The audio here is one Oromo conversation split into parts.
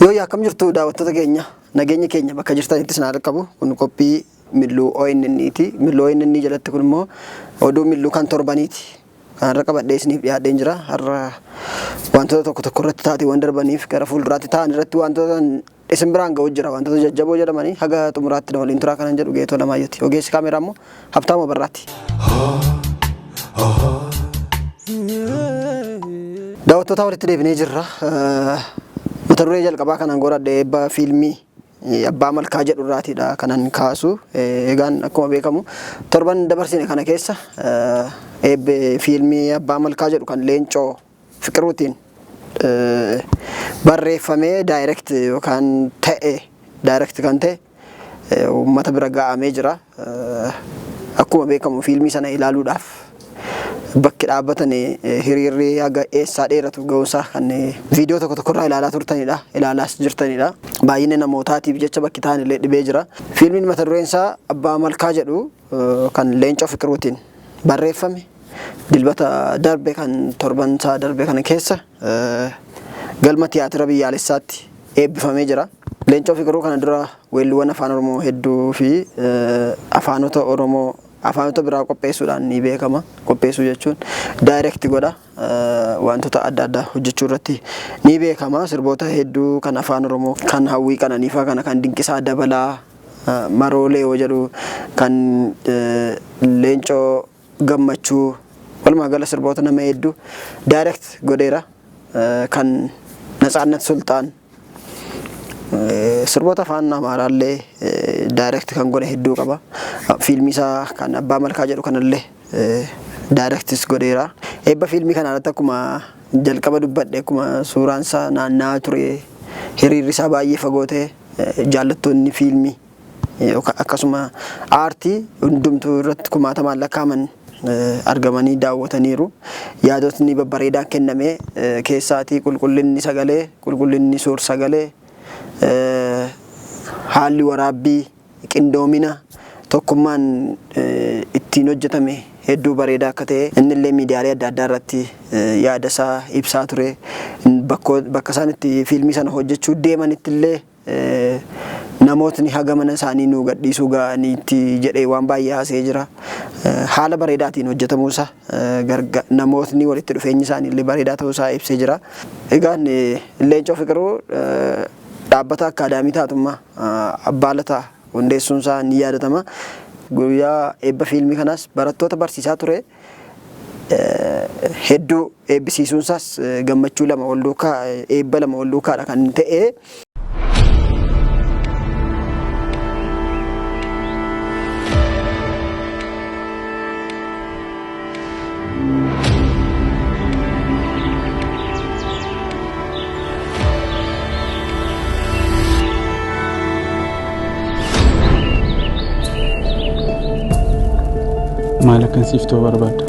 Yooyyaa akkam jirtu daawwattoota keenya nageenya keenya bakka jirtanitti isin haa dhaqqabu kun qophii milluu ONN ti. Milluu ONN jalatti kun immoo oduu milluu kan torbaniiti. Kan har'a qabadhee isiniif dhiyaadheen jira. Har'a wantoota tokko tokko irratti taateewwan darbaniif gara fuulduraatti ta'an irratti wantoota isin biraan ga'u jira. Wantoota jajjaboo jedhamanii haga xumuraatti na waliin turaa kanan jedhu Geetoo Lamaayyooti. Ogeessi kaameeraa immoo Habtaamu Abarraati. Daawwattoota walitti deebinee jirra. Mata duree jalqabaa kanan godhadhe eebba fiilmii Abbaa Malkaa jedhu irraatiidha kanan kaasu. Egaan akkuma beekamu torban dabarsine kana keessa eebbi fiilmii Abbaa Malkaa jedhu kan Leencoo Fiqiruutiin barreeffamee direct yookaan ta'e direct kan ta'e uummata bira ga'amee jira. Akkuma beekamu fiilmii sana ilaaluudhaaf bakki dhaabbatan hiriirri haga eessaa dheeratu ga'uunsaa kan viidiyoo tokko tokkorraa ilaalaa turtanidha. Ilaalaas jirtanidha. Baay'ina namootaatiif jecha bakki ta'an illee dhibee jira. Fiilmiin mata dureen isaa Abbaa Malkaa jedhu kan Leencoo Fiqiruutiin barreeffame dilbata darbe kan torban isaa darbe kana keessa galma tiyaatira biyyaalessaatti eebbifamee jira. Leencoo Fiqiruu kana dura weelluuwwan afaan Oromoo hedduu fi afaanota Oromoo afaanota biraa qopheessuudhaan ni beekama. Qopheessuu jechuun daayirekti godha. Wantoota adda addaa hojjechuu irratti ni beekama. Sirboota hedduu kan afaan Oromoo kan Hawwii Qananiifaa kana kan Dinqisaa Dabalaa Maroolee yoo jedhu kan Leencoo Gammachuu walumaa gala sirboota nama hedduu direct godheera. Kan Natsaannat Sulxaan sirboota afaan Amaaraallee direct kan godhe hedduu qaba. Fiilmii isaa kan Abbaa Malkaa jedhu kanallee directis godheera. Eebba fiilmii kana irratti akkuma jalqaba dubbadhe akkuma suuraan isaa naanna'aa ture hiriirri isaa baay'ee fagoo ta'e jaallattoonni fiilmii akkasuma aartii hundumtuu irratti kumaatamaan lakkaa'aman argamanii daawwataniiru. Yaadotni babbareedaan kenname keessaatii qulqullinni sagalee, qulqullinni suur-sagalee, haalli waraabbii, qindoomina, tokkummaan ittiin hojjetame hedduu bareedaa akka ta'e innillee miidiyaalee adda addaa irratti yaada isaa ibsaa ture. Bakka isaan itti fiilmii sana hojjechuu deemanitti illee namootni haga mana isaanii nuu gadhiisuu ga'aniitti jedhee waan baay'ee haasa'ee jira. Haala bareedaatiin hojjetamuu isaa namootni walitti dhufeenyi isaanii illee bareedaa ta'uu isaa ibsee jira. Egaan Leencoo Fiqiruu dhaabbata akkaadaamii taatummaa Abbaa Lataa hundeessuun isaa ni yaadatama. Guyyaa eebba fiilmii kanaas barattoota barsiisaa ture hedduu eebbisiisuun isaas gammachuu lama wal duukaa eebba lama wal duukaadha kan ta'e. Maal akkan siif ta'u barbaadda?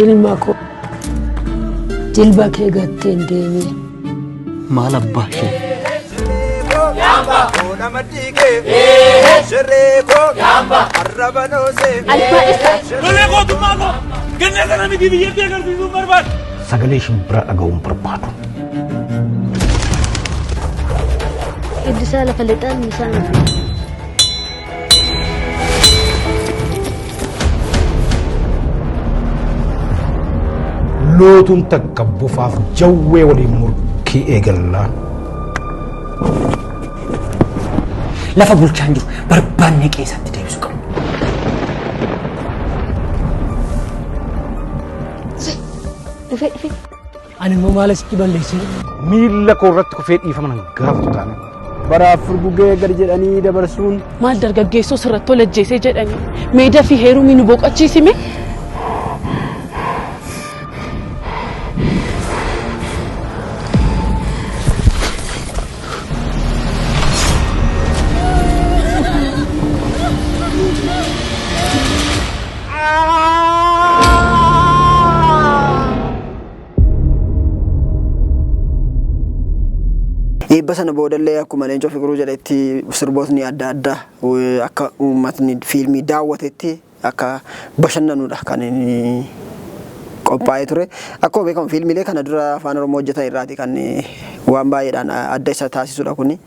Ilma koo jilba kee gattee hin deemin. Maal abbaa ishee? Lolee gootummaa koo ganna sana miti biyyatti agarsiisuun barbaada. Sagalee shimbiraa dhaga'uun barbaadu. Iddisaa lafa lixaan misaan. Lootuun takka bofaaf jawwee waliin murkii eegallaan. Lafa bulchaan jiru barbaannee qe'eesaatti deebisuu qabna. Dhufee dhufee. Ani immoo maal asitti balleessee? Miilla koo irratti kufee dhiifama nan gaafatu taanaan. Baraaf furgugee gad jedhanii dabarsuun. Maal dargaggeessoo sirratti ol ajjeesee jedhanii mee dafii heerumii nu boqochiisime. Eebba sana boodallee akkuma Leencoo Fiqiruu jedhetti sirbootni adda addaa akka uummatni fiilmii daawwatetti akka bashannanudha kan inni qophaa'ee ture. Akkuma beekamu fiilmiilee kana dura Afaan Oromoo hojjetan irraati kan waan baay'eedhaan adda isa taasisudha kuni.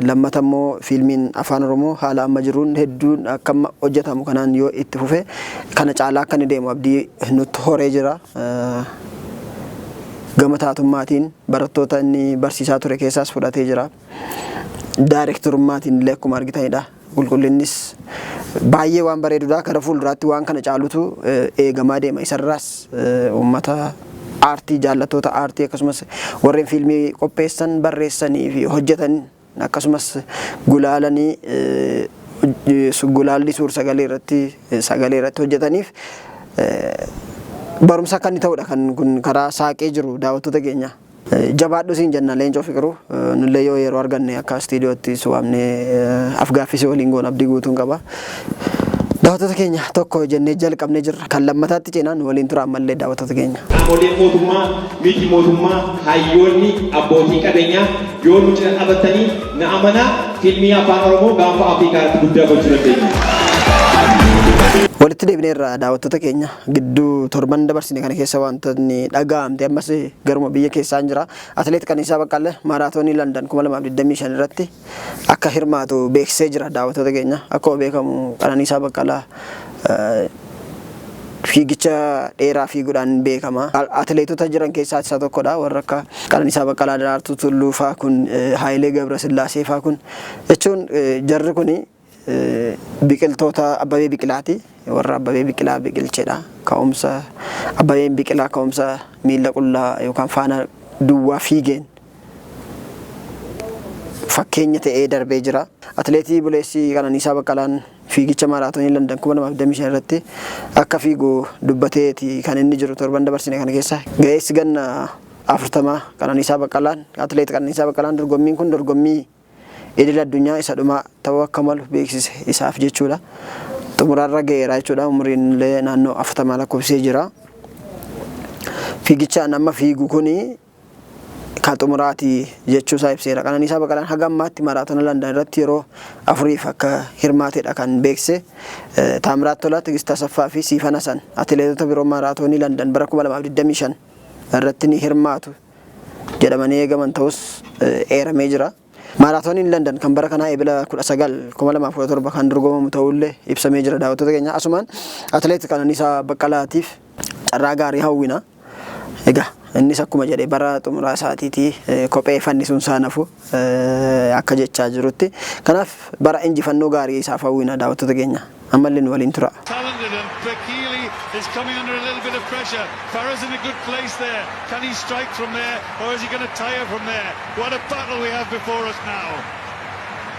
Lammata immoo fiilmiin Afaan Oromoo haala amma jiruun hedduun akka amma hojjetamu kanaan yoo itti fufe kana caalaa akka inni deemu abdii nutti horee jira. Gama taatummaatiin barattoota inni barsiisaa ture keessaas fudhatee jira. Daayirektorummaatiin illee akkuma argitanidha. Qulqullinnis baay'ee waan bareedudha. Gara fuulduraatti waan kana caalutu eegamaa deema. Isarraas uummata aartii, jaallattoota aartii, akkasumas warreen fiilmii qopheessan, barreessanii fi hojjetan, akkasumas gulaalanii gulaalli suur sagalee irratti hojjetaniif barumsa akka inni ta'udha kan kun karaa saaqee jiru, daawwattoota keenya. Jabaadhu siin jenna, Leencoo Fiqiruu. Nullee yoo yeroo arganne akka istiidiyootti waamnee afgaaffisii waliin goon abdii guutuun qaba. Daawwattoota keenya, tokko jennee jalqabnee jirra. Kan lammataatti ceenaan waliin tura ammallee, daawwattoota keenya. Qaamoleen mootummaa, miti mootummaa, hayyoonni, abbootiin qabeenyaa yoo nu cina dhaabbatanii, na amanaa, fiilmii Afaan Oromoo gaanfa Afrikaatti guddaa gochuu dandeenya. Walitti deebineerra, daawwattoota keenya. Gidduu torban dabarsine kana keessa wantoonni dhaga'amte ammas garuma biyya keessaan jira. Atileet Qananiisaa Baqqalee maaraatoonii Landan 2025 irratti akka hirmaatu beeksisee jira, daawwattoota keenya. Akkuma beekamu Qananiisaa Baqqalaa fiigicha dheeraa fiiguudhaan beekama. Atileetota jiran keessaa isa tokkodha. Warra akka Qananiisaa Baqqalaa, Daraartuu Tulluu faa kun, Haayilee Gabrasillaasee faa kun jechuun jarri kuni biqiltoota Abbabee Biqilaati. Warra Abbabee Biqilaa biqilchedha. Ka'umsa Abbabeen Biqilaa ka'umsa miila qullaa yookaan faana duwwaa fiigeen fakkeenya ta'ee darbee jira. Atileetii buleessi Qananiisaa Baqqalaan fiigicha maaraatoonii Landan 2025 irratti akka fiigu dubbateeti kan inni jiru torban dabarsine kana keessa. Ga'eessi ganna 40 Qananiisaa Baqqalaan, atileet Qananiisaa Baqqalaan, dorgommiin kun dorgommii idil addunyaa isa dhumaa ta'uu akka malu beeksise isaaf jechuudha. Xumurarra ga'eera jechuudha. Umriin illee naannoo 40 lakkoofsee jira. Fiigichaan amma fiigu kuni kan xumuraati jechuu isaa ibseera. Qananiisaa Baqqalaan haga ammaatti maraatoona Landan irratti yeroo afuriif akka hirmaatedha kan beeksise. Taamiraat Tolaa, Tigistaa Asaffaa fi Siifan Hasan atileetota biroo maraatoonii Landan bara 2025 irratti ni hirmaatu jedhamanii eegaman ta'us eeramee jira. Maaraatooniin London kan bara kanaa Eebila 19 2017 kan dorgomamu ta'ullee ibsamee jira, daawwattoota keenya. Asumaan atileet Qananiisaa Baqqalaatiif carraa gaarii hawwina. Egaa innis akkuma jedhe bara xumuraa isaatiitii kophee fannisuun isaa nafu akka jechaa jirutti. Kanaaf bara injifannoo gaarii isaaf hawwina, daawwattoota keenya. Ammallee nu waliin tura. Talented and Bekele is coming under a little bit of pressure. Farah's in a good place there. Can he strike from there or is he going to tire from there? What a battle we have before us now.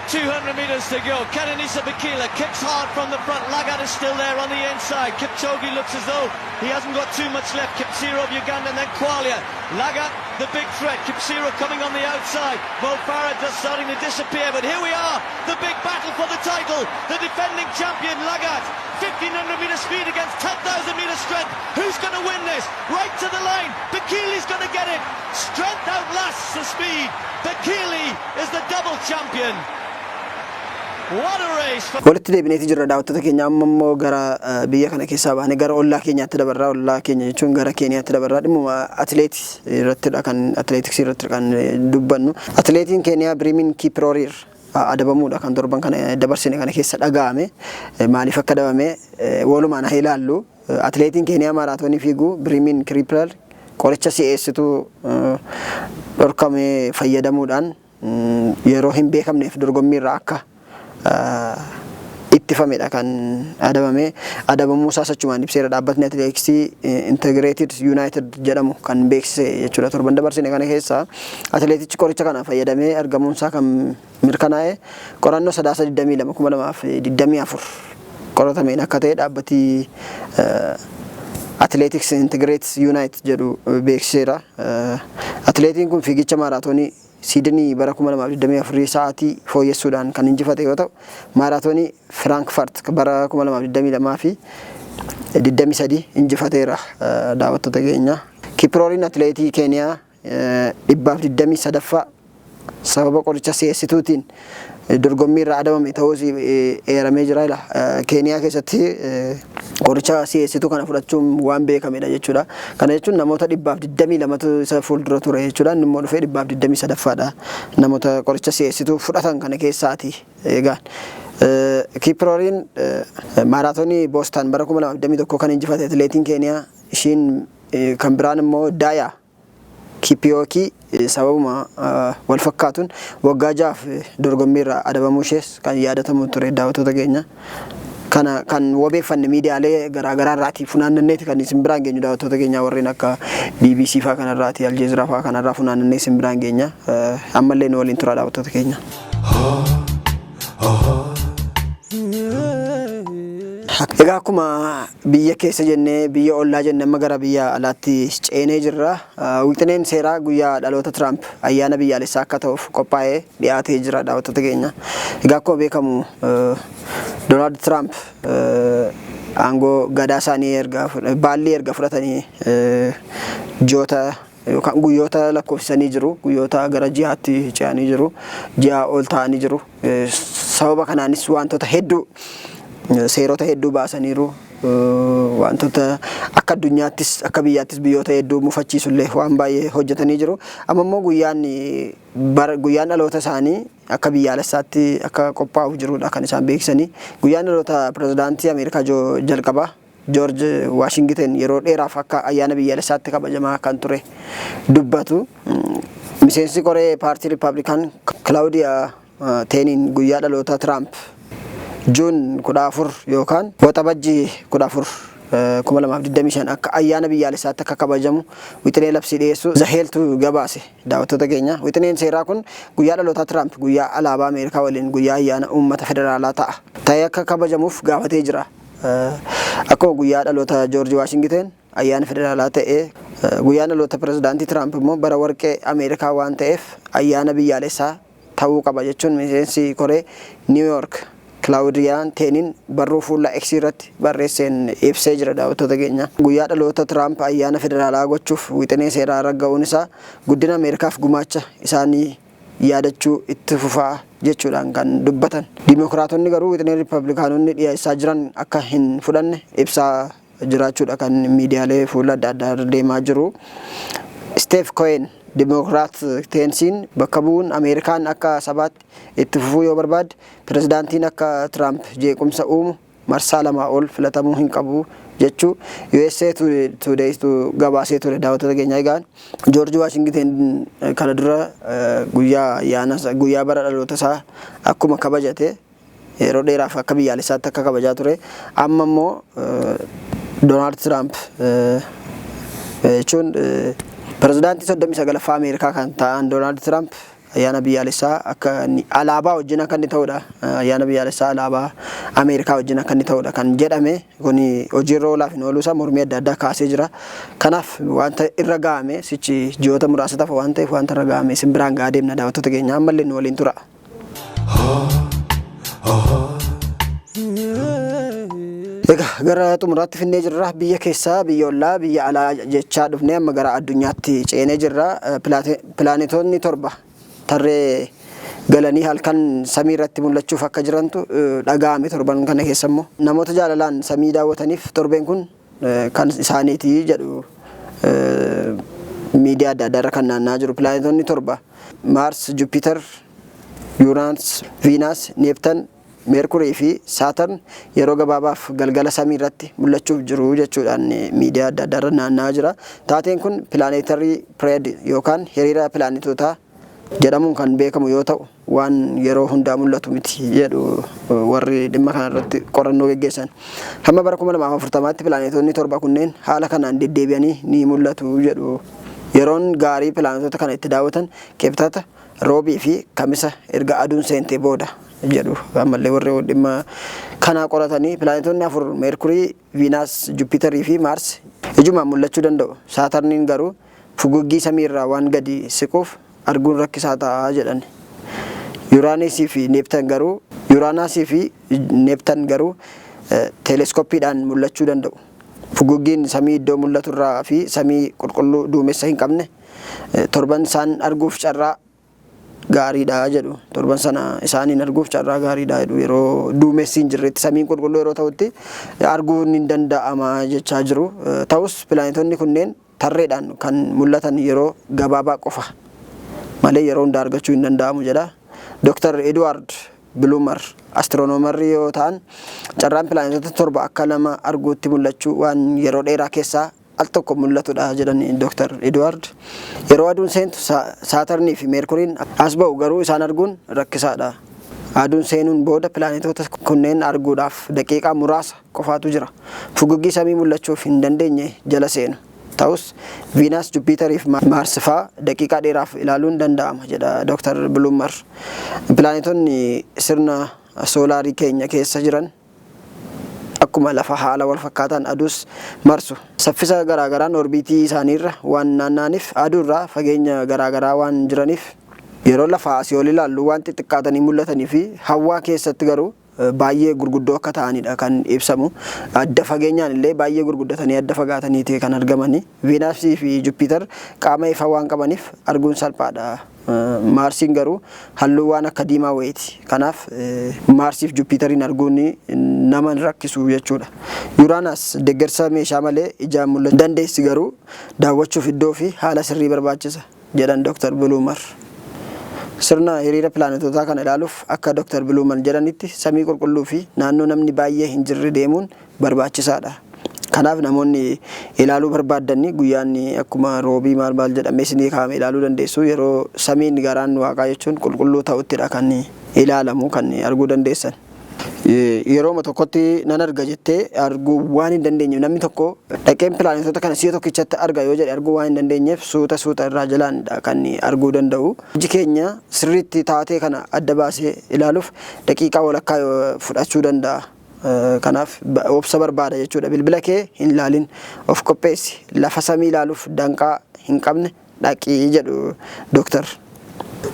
200 meters to go. Kenenisa Bekele kicks hard from the front. Lagat is still there on the inside. Kipchoge looks as though he hasn't got too much left. Kipsiro of Uganda and then Kwalia. Lagat, the big threat. Kipsiro coming on the outside. Mo Farah just starting to disappear. But here we are, the big battle for the title. The defending champion Lagat. 1500 meter speed against 10,000 meter strength. Who's going to win this? Right to the line. Bekele's going to get it. Strength outlasts the speed. Bekele is the double champion. What a race! For Walitti deebineeti jirra, daawwattoota keenya. Amma immoo gara biyya kana keessaa baanee gara ollaa keenyaatti dabarraa. Ollaa keenya jechuun gara Keeniyaatti dabarraa. Dhimmuma atileetii irrattidha kan atileetiksii irratti kan dubbannu. Atileetiin Keeniyaa Biriimiin Kiprooriir adabamuudha kan torban kana dabarsine kana keessa dhaga'ame. Maaliif akka adabame walumaan haa ilaallu. Atileetiin Keeniyaa maaraatoonii fiigu Biriimiin Kiriipilar qoricha si'eessituu dhorkame fayyadamuudhaan yeroo hin beekamneef dorgommii irraa akka ittifamedha kan adabame. Adabamuu isaas achumaan ibseera dhaabbatni atileetiksii Integrated United jedhamu kan beeksise jechuudha. Torban dabarsine kana keessa atileetichi qoricha kana fayyadamee argamuun isaa kan mirkanaa'e qorannoo Sadaasa 22 2024 qoratameen akka ta'e dhaabbati Athletics Integrated Unite jedhu beeksiseera. Atileetiin kun fiigicha maaraatoonii Siidnii bara 2024 sa'aatii fooyyessuudhaan kan injifate yoo ta'u, maaraatoonii Firaankfurt bara 2022 fi 23 injifateera, daawwattoota keenya. Kiprooriin atileetii Keeniyaa 123ffaa sababa qoricha si'eessituutiin dorgommii irraa adabame ta'uus eeramee jira. Keeniyaa keessatti qoricha si'eessituu kana fudhachuun waan beekamedha jechuudha. Kana jechuun namoota 122tu isa fuuldura ture jechuudha. Inni immoo dhufee 123ffaadha. Namoota qoricha si'eessituu fudhatan kana keessaati. Egaa Kiprooriin maaraatoonii Boostaan bara 2021 kan injifate atileetiin Keeniyaa ishiin kan biraan immoo Daayaa Kipiyookii sababuma wal fakkaatuun waggaa 6f dorgommii irraa adabamuu ishees kan yaadatamu ture, daawwattoota keenya. Kana kan wabeeffanne miidiyaalee garaagaraa irraatii funaannanneeti kan isin biraan geenyu, daawwattoota keenya, warreen akka BBC faa kanarraati, Aljeeziraa faa kanarraa funaannannee isin biraan geenya. Ammallee nu waliin tura, daawwattoota keenya. Egaa akkuma biyya keessa jennee, biyya ollaa jenne, amma gara biyya alaatti ceenee jirra. Wixineen seeraa guyyaa dhaloota Tiraamp ayyaana biyyaalessaa akka ta'uuf qophaa'ee dhiyaatee jira, daawwattoota keenya. Egaa akkuma beekamu Doonaald Tiraamp aangoo gadaa isaanii erga baallii erga fudhatanii ji'oota yookaan guyyoota lakkoofsisanii jiru. Guyyoota gara ji'aatti ce'anii jiru. Ji'a ol ta'anii jiru. Sababa kanaanis wantoota hedduu, seerota hedduu baasaniiru. Wantoota akka addunyaattis akka biyyaattis biyyoota hedduu mufachiisullee waan baay'ee hojjetanii jiru. Amma immoo guyyaan guyyaan dhaloota isaanii akka biyyaalessaatti akka qophaa'uuf jirudha kan isaan beeksisanii. Guyyaan dhaloota pirezidaantii Ameerikaa jalqabaa Joorj Waashingiten yeroo dheeraaf akka ayyaana biyyaalessaatti kabajamaa kan ture dubbatu. Miseensi koree paartii Riippaabilikaan Kilaawudiyaa Teeniin guyyaa dhaloota Tiraamp Juun 14 yookaan Waxabajji 14, 2025 akka ayyaana biyyaalessaatti akka kabajamu wixinee labsii dhiyeessuu The Hilltu gabaase, daawwattoota keenya. Wixineen seeraa kun guyyaa dhalootaa Tiraamp guyyaa alaabaa Ameerikaa waliin guyyaa ayyaana uummata federaalaa ta'a ta'ee akka kabajamuuf gaafatee jira. Akkuma guyyaa dhaloota Joorji Waashingiten ayyaana federaalaa ta'e, guyyaan dhaloota pirezidaantii Tiraamp immoo bara warqee Ameerikaa waan ta'eef ayyaana biyyaalessaa ta'uu qaba jechuun miseensi koree Niiw Yoork Kilaawudiyaan Teeniin barruu fuula X irratti barreesseen ibsee jira, daawwattoota keenya. Guyyaa dhaloota Tiraamp ayyaana federaalaa gochuuf wixinee seeraa ragga'uun isaa guddina Ameerikaaf gumaacha isaanii yaadachuu itti fufaa jechuudhaan kan dubbatan. Dimookiraatonni garuu wixinee Riippablikaanonni dhiyeessaa jiran akka hin fudhanne ibsaa jiraachuudha kan miidiyaalee fuula adda addaa irra deemaa jiru. Steef Kohen Dimookiraat Teensiin bakka bu'uun Ameerikaan akka sabaatti itti fufuu yoo barbaadde pirezidaantiin akka Tiraamp jeequmsa uumu marsaa lamaa ol filatamuu hin qabu jechuu USA Todaytu gabaasee ture, daawwattoota keenya. Egaa Joorji Waashingiten kana dura guyyaa ayyaana guyyaa bara dhaloota isaa akkuma kabajate yeroo dheeraaf akka biyyaalessaatti akka kabajaa ture, amma immoo Doonaald Tiraamp jechuun pirezidaantii 39ffaa Ameerikaa kan ta'an Doonaald Tiraamp ayyaana biyyaalessaa akka inni alaabaa wajjin akka inni ta'udha. Ayyaana biyyaalessaa alaabaa Ameerikaa wajjin akka inni ta'udha kan jedhame kun hojiirra oolaaf hin ooluu isaa mormii adda addaa kaasee jira. Kanaaf wanta irra ga'ame sichi ji'oota muraasa tafa waan ta'eef wanta irra ga'ame isin biraan ga'aa deemna, daawwattoota keenya, ammallee nu waliin tura. Egaa gara xumuraatti finnee jirra. Biyya keessaa, biyya ollaa, biyya alaa jechaa dhufnee amma gara addunyaatti ceenee jirra. Pilaanetoonni torba tarree galanii halkan samii irratti mul'achuuf akka jirantu dhaga'ame torban kana keessa immoo. Namoota jaalalaan samii daawwataniif torbeen kun kan isaaniiti jedhu miidiyaa adda addaa irra kan naanna'aa jiru. Pilaanetoonni torba Maars, Jupiter, Yuuraans, Viinaas, Neeptan, Meerkurii fi Saatarn yeroo gabaabaaf galgala samii irratti mul'achuuf jiru jechuudhaan miidiyaa adda addaa irra naanna'aa jira. Taateen kun Planetary Parade yookaan hiriira pilaanetootaa jedhamuun kan beekamu yoo ta'u, waan yeroo hundaa mul'atu miti jedhu warri dhimma kana irratti qorannoo geggeessan. Hamma bara 2040tti pilaanetoonni torba kunneen haala kanaan deddeebi'anii ni mul'atu jedhu. Yeroon gaarii pilaanetoota kana itti daawwatan Kibxata, Roobii fi Kamisa erga aduun seentee booda jedhu ammallee warri dhimma kanaa qoratanii. Pilaanetoonni afur Meerkurii, Viinaas, Juppiitarii fi Maars ijumaan mul'achuu danda'u. Saatarniin garuu fuguggii samii irraa waan gadi siquuf arguun rakkisaa ta'a jedhan. Yuuraanasii fi Neeptan garuu teeleskooppiidhaan mul'achuu danda'u. Fuguggiin samii iddoo mul'atu irraa fi samii qulqulluu duumessa hin qabne torban isaan arguuf carraa gaariidha jedhu. Torban sana isaaniin arguuf carraa gaariidha jedhu yeroo duumessi hin jirretti samiin qulqulluu yeroo ta'utti arguun hin danda'ama jechaa jiru. Ta'us pilaanetonni kunneen tarreedhaan kan mul'atan yeroo gabaabaa qofa malee yeroo hunda argachuu hin danda'amu jedha. Dr. Edward Bloomer astiroonomarri yoo ta'an carraan pilaanetota 7 akka nama arguutti mul'achuu waan yeroo dheeraa keessaa al tokko mul'atudha jedhan Dr. Edward. Yeroo aduun seentu Saatarnii fi Meerkuriin as ba'u garuu isaan arguun rakkisaadha. Aduun seenuun booda pilaanetoota kunneen arguudhaaf daqiiqaa muraasa qofaatu jira. Fugugii samii mul'achuuf hin dandeenye jala seenu. Ta'us Viinaas, Juppiitarii fi Maars fa'aa daqiiqaa dheeraaf ilaaluun danda'ama jedha Dr. Bloomer. Pilaanetonni sirna soolaarii keenya keessa jiran akkuma lafa haala wal fakkaataan aduus marsu. Saffisa garaagaraan orbiitii isaaniirra waan naanna'aniif aduurraa fageenya garaagaraa waan jiraniif yeroo lafaa asii ol ilaallu waan xixiqqaatanii mul'atanii fi hawwaa keessatti garuu baay'ee gurguddoo akka ta'anidha kan ibsamu. Adda fageenyaan illee baay'ee gurguddatanii adda fagaataniiti kan argamani. Viinaasii fi Juppiitar qaama ifaa waan qabaniif arguun salphaadha. Maarsiin garuu halluu waan akka diimaa wayiiti. Kanaaf Maarsiif Juppiitariin arguun nama hin rakkisu jechuudha. Yuraanaas deeggarsa meeshaa malee ijaan mul'achuu dandeessi garuu daawwachuuf iddoo fi haala sirrii barbaachisa jedhan Dr. Buluumar. Sirna hiriira pilaanetootaa kana ilaaluuf akka Dr. Buluumar jedhanitti samii qulqulluu fi naannoo namni baay'ee hin jirre deemuun barbaachisaadha. Kanaaf namoonni ilaaluu barbaaddan guyyaan akkuma roobii maal maal jedhamee isinii kaa'ame ilaaluu dandeessu. Yeroo samiin garaan waaqaa jechuun qulqulluu ta'uttidha kan ilaalamu kan arguu dandeessan. Yerooma tokkotti nan arga jettee arguu waan hin dandeenyeef namni tokko dhaqeen pilaanetoota kana si'a tokkichatti arga yoo jedhe arguu waan hin dandeenyeef suuta suuta irraa jalaanidha kan arguu danda'u. Iji keenya sirriitti taatee kana adda baasee ilaaluuf daqiiqaa walakkaa fudhachuu danda'a. Kanaaf obsa barbaada jechuudha. Bilbila kee hin ilaalin of qopheessi. Lafa samii ilaaluuf danqaa hin qabne dhaqii jedhu dooktar.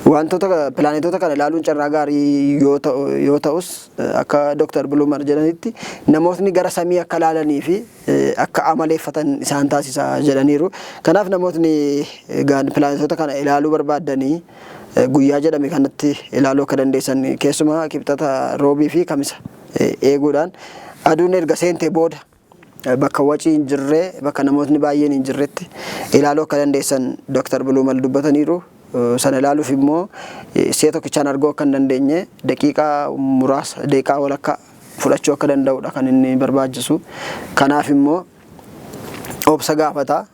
Wantoota pilaanetoota kana ilaaluun carraa gaarii yoo ta'us akka Dr. Buluumar jedhanitti namootni gara samii akka ilaalanii fi akka amaleeffatan isaan taasisa jedhaniiru. Kanaaf namootni pilaanetoota kana ilaaluu barbaadanii guyyaa jedhame kanatti ilaaluu akka dandeessan keessumaa kibxata roobii fi kamisa eeguudhaan aduun erga seentee booda bakka wacii hin jirre bakka namootni baay'een hin jirretti ilaaluu akka dandeessan Dr. Buluumal dubbataniiru. Sana ilaaluuf immoo si'a tokkichaan arguu akka hin dandeenye daqiiqaa muraasa daqiiqaa walakkaa fudhachuu akka danda'udha kan inni barbaachisu. Kanaaf immoo obsa gaafata.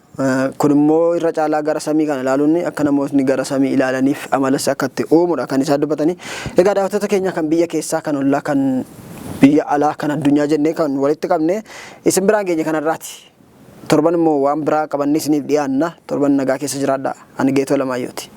Kun immoo irra caalaa gara samii kana ilaaluun akka namootni gara samii ilaalaniif amalas akka itti uumudha kan isaan dubbatanii. Egaa daawwattoota keenya kan biyya keessaa kan ollaa kan biyya alaa kan addunyaa jennee kan walitti qabne isin biraan geenye kanarraati. Torban immoo waan biraa qabannee isiniif dhiyaanna. Torban nagaa keessa jiraadha. Ani Geetoo Lamaayyooti.